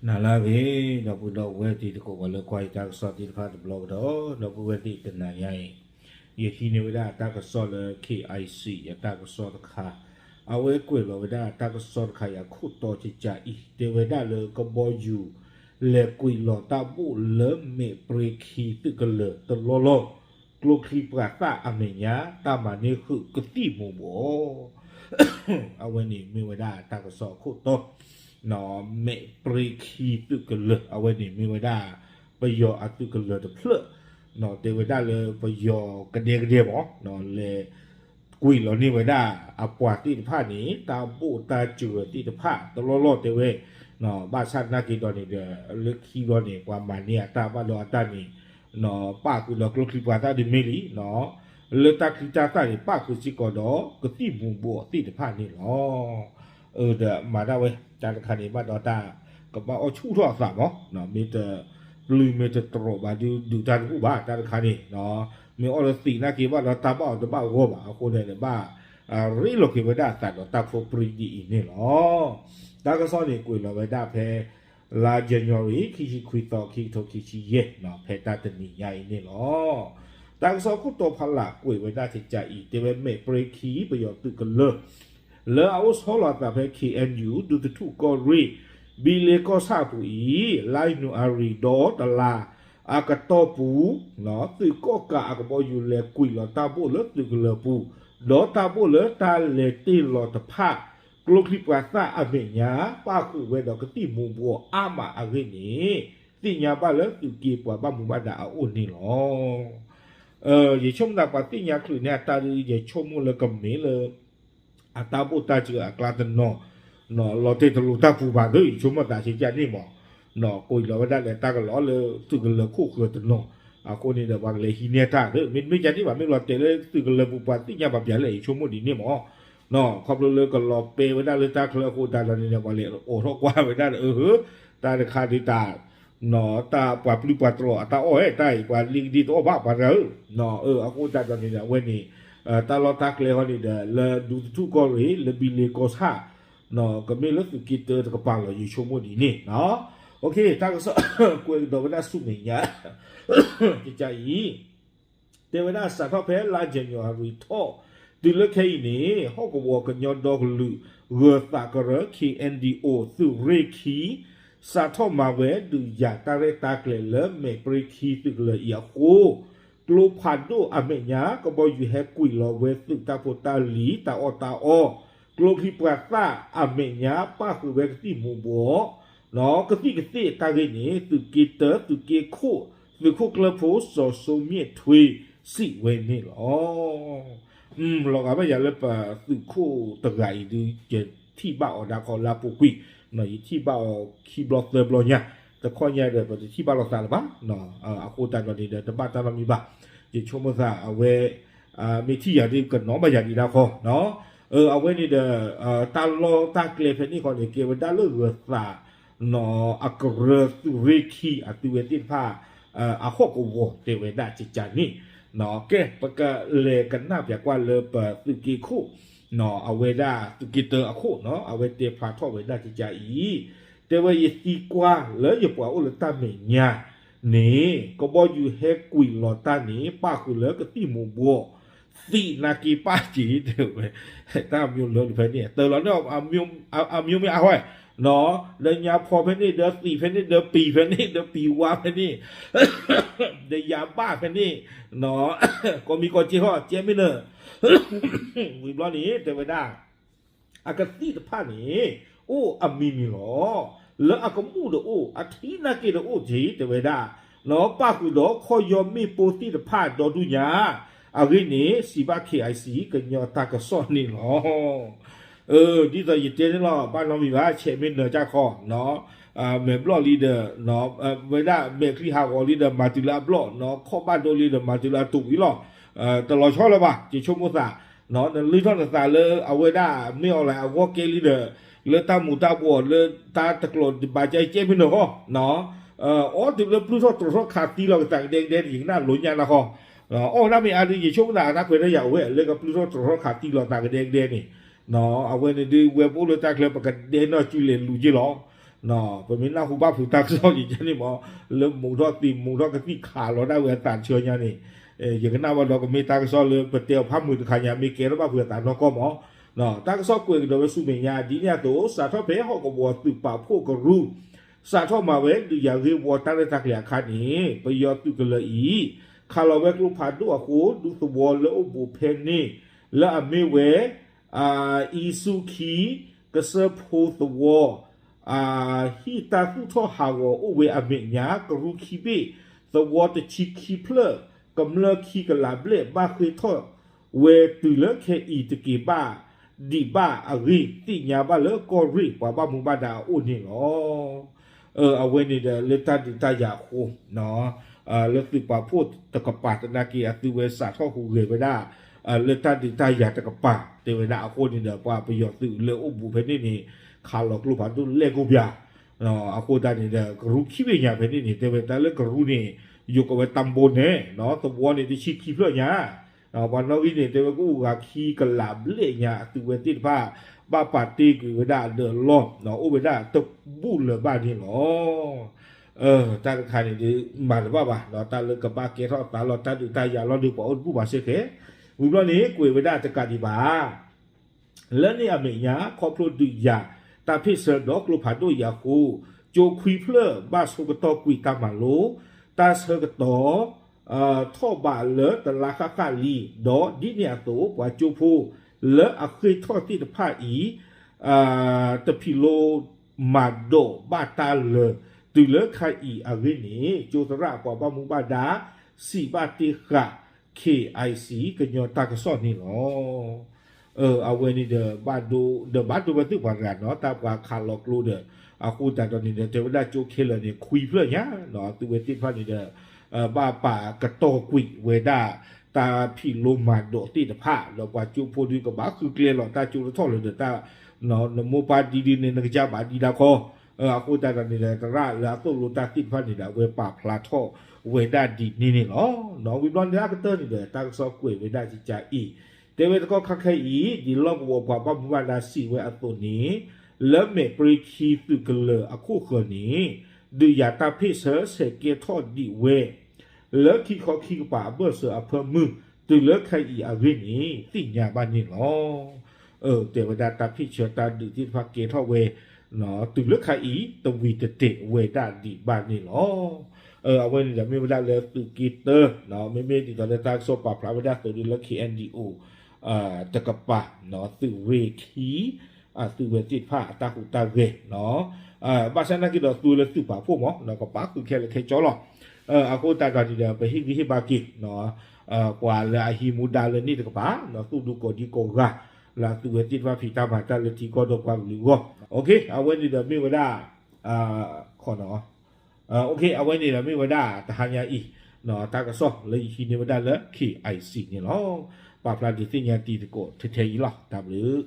နၤလၢအဂ့ၤ ဒီပုၢ်ဒီဝဲၢ်သ့ၣ်တကိး ပှၤလၢကွၢ်ယတၢ်ကစီၣ်သ့ၣ်တဖၣ်တဘျီကဒီး ဒီပုၢ်ဝဲၢ်သ့ၣ်တနၤညါအံၤ ယဟံးန့ၢ်ဝဲဒၣ်တၢ်ကစီၣ်လၢ K I C အတၢ်ကစီၣ်တခါ အဝဲကွဲးလီၤဝဲဒၣ်တၢ်ကစီၣ်တခါအံၤအခိၣ်တီကကးအံၤ တဲဝဲဒၣ်လၢကဘီယူၤ လဲၤကွံာ်လီၤတၢ်ဘိၣ်လၢမဲာ်ပြ့ခံသုးကလၢၤတလီၢ်လီၢ် ကျိချံမျိာ်သၣ်အမဲာ်ညါ တၢ်မၤန့ၢ်ဃုာ်ကသံၣ်မူၤဘှီး အဝဲန့ၣ်မ့ၢ်ဝဲဒၣ်တၢ်ကစီၣ်အခိၣ်တီ မဲာ်ပြ့ခံသုးကလၢၤ အဝဲန့ၣ်မ့ၢ်ဝဲဒၣ် ပယီၤအသုးကလၢၤတဖျၢၣ် တဲဝဲဒၣ်လၢပယီၤကဒဲကဒဲမး လဲၤကွံာ်လီၤန့ၢ်ဝဲဒၣ်အပှၤသ့ၣ်တဖၣ်န့ၣ် တၢ်ဘိၣ်တၢ်စှၤသ့ၣ်တဖၣ်တလီၢ်လီၢ်တဲဝဲ ဘၣ်ဆၣ်သနာ်က့ဒီးန့ၣ်ဒီး လၢခံဘျီန့ၣ် ပှၤမၤန့ၢ်အတၢ်ဘၣ်ဒီးအတၢ်န့ၣ် ပၣ်ဃုာ်ဒီးကျိချံမျိာ်သၣ်ဒ်မ့ၢ်လံ လၢတၢ်ချံတၢ်သၣ်န့ၣ် ပၣ်ဃုာ်စ့ၢ်ကီးဒီးကသံၣ်မူၤဘှီးသ့ၣ်တဖၣ်န့ၣ်လီၤ. အၢ ဒီးမၤဒၣ်ဝဲ တၢ်တခါန့ၣ် ဘၣ်ဒီးတၢ်ကဘၣ်အီၣ်ဆူၣ်ထီၣ်အသးမး မ့ၢ်တပျုၢ်မ့ၢ်တတြီးဘၣ်ဒုးဒုးတၢ်တဘူၣ်ဘၣ် တၢ်တခါန့ၣ် မ့ၢ်အီၣ်လၢသံးနာ်က့ဘၣ်ဒီးတၢ်ဘၣ်အီၤတဘၣ်ဂီၢ်ဘၣ် အဃိန့ၣ်ဒီးဘၣ် ရ့လိာ်က့ၤဝဲဒၣ်အသးဒီးတၢ်ဖိပြံဒ်အံၤန့ၣ်လီၤ. တၢ်ကစီၣ်န့ၣ်ကွဲးလီၤဝဲဒၣ်ဖဲ လါ January ခံဆံခွံသီ ခံကထိခံဆံယဲၢ် ဖဲတၢ်တနံၤညါအံၤန့ၣ်လီၤ. တၢ်ကစီၣ်ခိၣ်တီဖီလာ်ကွဲးဝဲဒၣ်ကကးအံၤ တဲဝဲမဲာ်ပြ့ခံပယီၤသုးကလၢၤ လၢအအိၣ်ဆီလီၤအသးဖဲ K N U ဒူသထူၣ်ကီၢ်ရ့ၣ် ဘံလ့ကီၢ်ဆၣ်အပူၤအံၤ လါယနူၤအါရံၤဒီးတလါ အကတီၢ်ပူၤ သုးကီၣ်ကးအကဘီယူၤလဲၤကွံာ်လီၤတၢ်ဘိၣ်လၢသုးကလၢၤပူၤ ဒီးတၢ်ဘိၣ်လၢတၢ်လဲၤတ့ၢ်လီၤတဖၣ် ကျိချံမျိာ်သၣ်အမဲာ်ညါ ပၣ်ဃုာ်ဝဲဒီးကသံၣ်မူၤဘှီးအါမးအဂ့ၢ်န့ၣ် သ့ၣ်ညါဘၣ်လၢသုးက့ပှၤဘၣ်မူဘၣ်ဒါအအိၣ်န့ၣ်လီၤ. ယဆိကမိၣ်သးပှၤသ့ၣ်ညါချုးန့ၢ်အတၢ်ဒ် ယဆိကမိၣ်လၢကမ့ၢ်လၢ အတၢ်ဘိၣ်တၢ်စှၤအကျါတနီၤ လီၤတဲာ်တလိၤတၢ်ပူၤဘၣ်သ့ၣ် ယဆိကမိၣ်သးဆံးကၢ်န့ၣ်မး ကွံာ်လီၤဝဲဒၣ်လၢတၢ်ကလီၤလၢသုးကလၢၤခိၣ်ဃၢၤတနီၤ အဃိန့ၣ်ဒီးပှၤကလဲၤဟံးန့ၢ်တၢ်သ့ၣ် မ့တမ့ၢ်ကန့ၣ်ဘၣ် မ့ၢ်လီၤတဲာ်လၢသုးကလၢၤပူၤပှၤသ့ၣ်ညါဘၣ်ပျၢၤလၢယဆိကမိၣ်ဒ်န့ၣ်မး ခီဖျိလၢကလီၤပဲာ်ဝဲဒၣ်လၢတၢ်ချၢအဃိသတးဒီးန့ၣ်ဒီး ပှၤလဲၤအိးထီၣ်ကွၢ်ဝဲဒၣ်ဒီး အၢ တၢ်တခါဒ်တၢ် တၢ်ပှၤပျုၢ်ပှၤတြီၤအတၢ်အီၣ်ဝဲ တၢ်အံၤ ပှၤလံကဒ့တအီၣ်ဘၣ်ပှၤတဂၤဧၢ အဃိသတးဒီးန့ၣ်ဒီး အဝဲန့ၣ် တၢ်လီၢ်တၢ်ကျဲဟီန့ၣ်ဒီး လၢဒူသထူၣ်ကီၢ်ရ့ၣ် လၢဘံလ့ကီၢ်ဆၣ် ကမ့ၢ်လၢသုးက့တၢတကပၤလီၤ ယဆိကမိၣ်ဒ်န့ၣ် တၢ်ကစီၣ်ကွဲးကဒီးဝဲဒၣ်ဆူမဲာ်ညါ ကကးအံၤ တဲဝဲဒၣ်စးထီၣ်ဖဲလါ January ထီၣ် တုၤလၢခဲအံၤန့ၣ် ဟီၣ်ကဝီၤကညီဒီကလုာ် ဂၢၤသးကရၢ K N D O သုးရ့ၣ်ခံ စးထီၣ်မၤဝဲဒုးယၤတၢ်ရဲၣ်တၢ်ကျဲၤလၢမဲာ်ပြ့ခံသုးကလၢၤအံၤအဃိ ကျိဖးဒိၣ်အမဲာ်ညါ ကဘီယူၤဟဲကွံာ်လီၤဝဲသုးတၢ်ဖိတၢ်လံၤ တၢ်အီၣ်တၢ်အီ ကျိချံမျိာ်သၣ်အမဲာ်ညါ ပၣ်ဃုာ်ဝဲကသံၣ်မူၤဘှီး ကသံၣ်ကသ့ၣ်တၢ်ဂ့ၢ်န့ၣ် သုးက့တၢ သုးက့ခိၣ် သုးခိၣ်ကျၢၢ်ဖိ စီၤစိမၠဲၣ်ထွ့ စံးဝဲန့ၣ်လီၤ. လီၤဂာ်ဘၣ်ယၤလၢပသုးခိၣ်တဂၤအံၤဒုး ယထံၣ်ဘၣ်အီၤဒၣ်ခီလၢအပူၤကွံာ် ယထံၣ်ဘၣ်အီၤခံဘျီသၢဘျီညါ တခီညါဒီး ပတထံၣ်ဘၣ်လိာ်သးလၢၤဘၣ် အဃိသတးဒီးန့ၣ်ဒီး တဘၣ်တၢ်နီတမံၤဘၣ် ယဆိကမိၣ်သးအဝဲ မ့ၢ်ထံၣ်ယၤဒ်ကနီၤဘၣ်ယၤဒံးဒၣ်ခီ အဝဲန့ၣ်ဒီး တၢ်လီၢ်တၢ်ကျဲဖဲန့ၣ်ခီန့ၣ် ကဲဝဲဒၣ်လၢဂၢၤသး အကရၢသုးရ့ၣ်ခံ အသုဝဲသ့ၣ်တဖၣ် အဟီၣ်ကဝီၤတဲဝဲဒၣ်ကကးန့ၣ် ကဲ ပကလဲၤကနၣ်ပၠးကွၢ်လၢပသုးက့ခိၣ် အဝဲဒၣ်သုးက့တၢအခိၣ် အဝဲတဲဖျါထီၣ်ဝဲဒၣ်ကကးအံၤ တဲဝဲယသံကွၢ်လၢယပှၤအိၣ်လၢတၢ်မဲာ်ညါန့ၣ် ကဘီယူၤဟဲကွံာ်လီၤတၢ်န့ၣ် ပၣ်ဃုာ်လၢကသံၣ်မူၤဘှီး သံးနာ်က့ပၣ်က့ၤတဲဝဲ တၢ်အမျိုးလုံးဖဲန့ၣ် တၢ်လီၤန့ၣ် အမျိုးမ့ၢ်အါဝဲ ဒီးညါဖီဖဲန့ၣ် ဒီးသံးဖဲန့ၣ် ဒီးပံၤဖဲန့ၣ် ဒီးပံၤဝါဖဲန့ၣ် ဒီးယၤဘၣ်ဖဲန့ၣ် ကိးမံၤကိးက့ဟီ ကဲမ့ၢ်နၢၤ ဝံၤဘျီန့ၣ် တဲဝဲဒၣ် အကသံၣ်တဖၣ်န့ၣ် အိၣ်အမံၤမံၤလီၤ. လၢအကမူၣ်ဒီးအိၣ် အထံနာ်က့ဒီးအိၣ်က့ၤ တဲဝဲဒၣ် ပၣ်ဃုာ်ဒီးခီၣ်ယီၢ်မ့ၣ်ပိၢ်သ့ၣ်တဖၣ်ဒီဒူၣ်ညါ အဂ့ၢ်န့ၣ် စံးဘၣ် K I C ကညီတၢ်ကစီၣ်န့ၣ်လီၤ. ဒ်သိးယတဲန့ၣ်လီၤ ဘၣ်နီတမံၤဘၣ် ဆဲးမ့ၢ်နၢၤကၢ်ခီ မဲာ်ဘျီၣ်လံဒီး ဝဲဒၣ်မဲာ်ချံဟးဂီၤလံဒီး မၤတုၤလၢအဘျီၣ် ခီၣ်ဘၣ်ဒိလံဒီး မၤတုၤလၢအတူာ်အံၤလီၤ. တလီၤဆီလၢၤဘၣ် ယဆိကမိၣ်သး နလုၢ်ထီၣ်နသးလၢအဝဲဒၣ် မ့ၢ်အီၤလၢအဂီၢ်ကဲလံဒီး လၢတၢ်မူၤတၢ်ဘှီး လၢတၢ်တကျိၤဘၣ်ကဲကဲမ့ၢ်နၢၤဃီ အီၤတုၤလၢပျုၢ်ထီၣ်တြီၤထီၣ်ခးသံလီၤကသးကဒဲကဒဲန့ၣ် ယကနၣ်လိညါနၤဃီ အီၣ်ဝဲဒၣ်မ့ၢ်အါဒုး ယဆိကမိၣ်သးအတၢ်ခွဲးတၢ်ယာ်အိၣ်ဝဲ လၢကပျုၢ်ထီၣ်တြီၤထီၣ်ခးသံလီၤသးကဒဲကဒဲန့ၣ် အဝဲန့ၣ်ဒုး ဝဲပအိၣ်လၢတၢ်ချၢ ပကဒဲနီၢ်စုလဲၤလူၤက့လီၤ. ပမ့ၢ်နၢ်ဟူဘၣ်ဖုးတၢ်ကစီၣ်ယံၤကန့ၣ်မး လၢမူးထီၣ်သံး မူးထီၣ်ကသံၣ်ခးလီၤဒၣ်ဝဲအသးဆၢညါန့ၣ်, ယကနၣ်ဘၣ်ဒီးကမ့ၢ်တၢ်ကစီၣ်လၢပတဲအီၤဖးမုာ်တခါညါ မ့ၢ်ကဲထီၣ်ဘၣ်ဖုးအသးနီၢ်ကီၢ်မး, တၢ်ကစီၣ်ကွဲးကဒီးဝဲဆူမဲာ်ညါ ဒ်န့ၣ်အသိး စးထီၣ်ဖဲဟီၣ်ကဝီၤသုးပာ်ဖှိၣ်ကရူၢ် စးထီၣ်မၤဝဲဒုးယၤဂ့ၢ်ဝီတၢ်ရဲၣ်တၢ်ကျဲၤအခါန့ၣ် ပယီၤသုးကလၢၤအံၤ ခးလီၤဝဲကျိဖးဒိၣ်အဃိ ဒူသဝီလၢအိၣ်ဘူးဖဲန့ၣ် လၢအမ့ၢ်ဝဲ အံၤဆူၣ်ခံ ကစၢၢ်ဖိသဝီ ဟံၣ်တၢ်သူၣ်ထီၣ်ဟးဂီၤအိၣ်ဝဲအမဲာ်ညါ ကရူၢ်ခံဘ့ၣ် သဝီတဆံခံဖျၢၣ် ကမျၢၢ်ခံကလးဘျဲၣ် ဘၣ်ဃ့ၢ်ထီၣ်ဝဲတုၤလၢခဲအံၤတက့ၤဘၣ်ဒံးဘၣ်အဂ့ၢ် သ့ၣ်ညါဘၣ်လၢကီၢ်ရ့ၣ်ပှၤဘၣ်မူဘၣ်ဒါအအိၣ်န့ၣ်လီၤ. အဝဲန့ၣ်ဒီးလၢတၢ်ဒုးတၢ်ယၤအဃိ လၢသုးပာ်ဖှိၣ်တကပၤသနာ်က့ အသုဝဲစးထီၣ်ဟူးဂဲၤဝဲဒၣ် လၢတၢ်ဒုးတၢ်ယၤတကပၤ တဲဝဲဒၣ်အဃိန့ၣ်ဒီး ပှၤပယီၤသုးလၢအိၣ်ဘူးဖဲန့ၣ်န့ၣ် ခးလီၤကျိဖးဒိၣ်လဲၢ်ကိးပၠး အဃိသတးန့ၣ်ဒီး ကရူၢ်ခံဘ့ၣ်ညါဖဲန့ၣ်န့ၣ် တဲဝဲတၢ်လၢကရူၢ်န့ၣ် ယိၤကဝဲတၢ်ဘိနဲၣ် သဝီန့ၣ်တဆံခံဖျၢၣ်ညါ ပှၤနီၣ်ဂံၢ်န့ၣ် တဲဝဲကအိၣ်ဂၤခံကလးဘျဲၣ်ညါ အသုဝဲသ့ၣ်တဖၣ် ဘၣ်ပာ်တ့ၢ်ကွံာ်ဝဲဒၣ်အဒၢးအလီၢ် အိၣ်ဝဲဒၣ်တဘူၣ်လၢၤဘၣ်န့ၣ်လီၤ. တၢ်တခါန့ၣ်ဒုးမၤတဘၣ်ဘၣ် တၢ်လၢကဘၣ်ကဲထီၣ်အသးလီၤ တၢ်ဒုးတၢ်ယၤလီၤဒုး ပှၤအိၣ်တဘူၣ်ဘၣ်စ့ၢ်ကီး ဝံၤဘျီန့ၣ် ကွဲးဝဲဒၣ်တကးဒံးဘၣ် လၢန့ၣ်အမဲာ်ညါ ခီဖျိဒုးယၤတၢ်ဖ့ၣ်ဆၢဒီးကျိဖးဒိၣ်အံၤအဃိ ကၠိခွံဖျၢၣ်ဘၣ်ဆိကတီၢ်ကွံာ်တၢ်မၤလိ တၢ်ဆၢကတီၢ် ထီၣ်ဘးလၢတလါဃၣ်ဃၣ်လံ ဒီးဒ်န့ၣ်အသိး ပှၤကၠိဖိလၢအဃ့ၢ်ထီၣ်သ့ၣ်တဖၣ်အံၤ တဖံးလိမၤဒိးဘၣ်တၢ်လၢၤ တုၤလၢခဲအံၤအဂ့ၢ်န့ၣ် ကၠိသရၣ်ပှၤဘၣ်မူဘၣ်ဒါ စံးဘၣ်တ့ၢ်ဃာ် KIC ကညီတၢ်ကစီၣ်န့ၣ်လီၤ. အဝဲန့ၣ်ဒီး ဒီးဘၣ်ဒိဝဲသုးပှၤတဂၤနီၤ တၢ်ပှၤခးလီၤကျိဒီး အဃိသတးဒီးန့ၣ်ဒီး တဲဝဲဒၣ်ကၠိခဲလၢာ်န့ၣ် ခွံဖျၢၣ်ညါ သုဝဲသ့ၣ်တဖၣ်န့ၣ်ဒီး ဘၣ်ပာ်ကတီၢ်ကွံာ်ဝဲဒၣ် တၢ်ဖံးလိမၤဒိးသ့ၣ်တဖၣ် ဒီးပှၤကၠိဖိဒုးကဘၣ်ဃုကျဲလီၤ တၢ်ကၠိတထီၣ်လၢၤဒီးတၢ် နမိၢ်ပၢ်ဒ်ဒ်န့ၣ် နကစၢ်ဘၣ်ဒံးဒၣ်ခီ အဃိသတးဒီးန့ၣ်ဒီး သရၣ်လၢအသိၣ်လိတၢ်သ့ၣ်တဖၣ်န့ၣ်ဒီး အဝဲပာ်ဖျါထီၣ်ဝဲဒၣ်ဒ်န့ၣ်န့ၣ်လီၤ. ဝံၤဘျီန့ၣ်အကတၢၢ်န့ၣ်ဒီး တၢ်ကစီၣ်ကွဲးဝဲဒၣ်ကကါအံၤ တဲဝဲတကီၢ်ခါခဲအံၤ ဒ်လီၢ်ကဝီၤပှၤဘၣ်မူဘၣ်ဒါစံးဝဲအသိးန့ၣ် လၢမဲာ်ပြ့ခံသုးကလၢၤအခိၣ်ဃၢၤန့ၣ် ဒုးယၤတၢ်ဖ့ၣ်ဆၢဆဲးကဲထီၣ်ဒံးဝဲ လၢခံခီခံကပၤအဘၢၣ်စၢၤအဖၢမုၢ် တုၤလၢခဲအံၤအဂ့ၢ်န့ၣ် သ့ၣ်ညါဘၣ်န့ၣ်လီၤ. တဲဝဲဒၣ်တၢ်ဖ့ၣ်ဆၢတၢ်ဒုးသ့ၣ်တဖၣ်ကဲထီၣ်ဝဲ တုၤလၢခဲအံၤ တဝံၤတတဲာ်ဝဲဒၣ်ဒံးဘၣ်န့ၣ်လီၤ. အဝဲန့ၣ်ဒီးမ့ၢ်ဝဲဒၣ်လၢသုးက့တၢ မ့မ့ၢ်ဒ်သိးလၢတၢ်ကစီၣ်ပာ်ဖျါဝဲဒၣ်အသိးဒီးလၢ KNDO တကပၤ သုးရ့ၣ်ခံ အသုးဝဲသ့ၣ်တဖၣ်အတၢ်ဟူးတၢ်ဂဲၤ ဘၣ်ဆၣ်သနာ်က့ဒီးသုးလၢသုးပာ်ဖှိၣ်မး ကပာ်ဃုာ်ခဲလၢာ်ခဲဆ့လီၤ. အဃိသတးဒီးန့ၣ်ဒီး ပဟ့ၣ်ဂံၢ်ဟ့ၣ်ဘါက့ၤ ပှၤလၢအဟံးမူဒါလၢန့ၣ်တကပၤ သူၣ်ဒူကိးဒံကိးဂၤ လၢအသုးဝဲသ့ၣ်တဖၣ်ဖံးတၢ်မၤတၢ်လၢထံကီၢ်ဒီးပှၤကလုာ်အဂီၢ် အဝဲန့ၣ်ဒီးမ့ၢ်ဝဲဒၣ် အဝဲန့ၣ်ဒီးမ့ၢ်ဝဲဒၣ်တဟါညါအံၤ တၢ်ကစီၣ်လၢယဟံးန့ၢ်ဝဲဒၣ်လၢ KIC န့ၣ်လီၤ. ပာ်ဖျါဒုးသ့ၣ်ညါတံၤသကိးထဲထဲအံၤလီၤ. တၢ်ဘျုး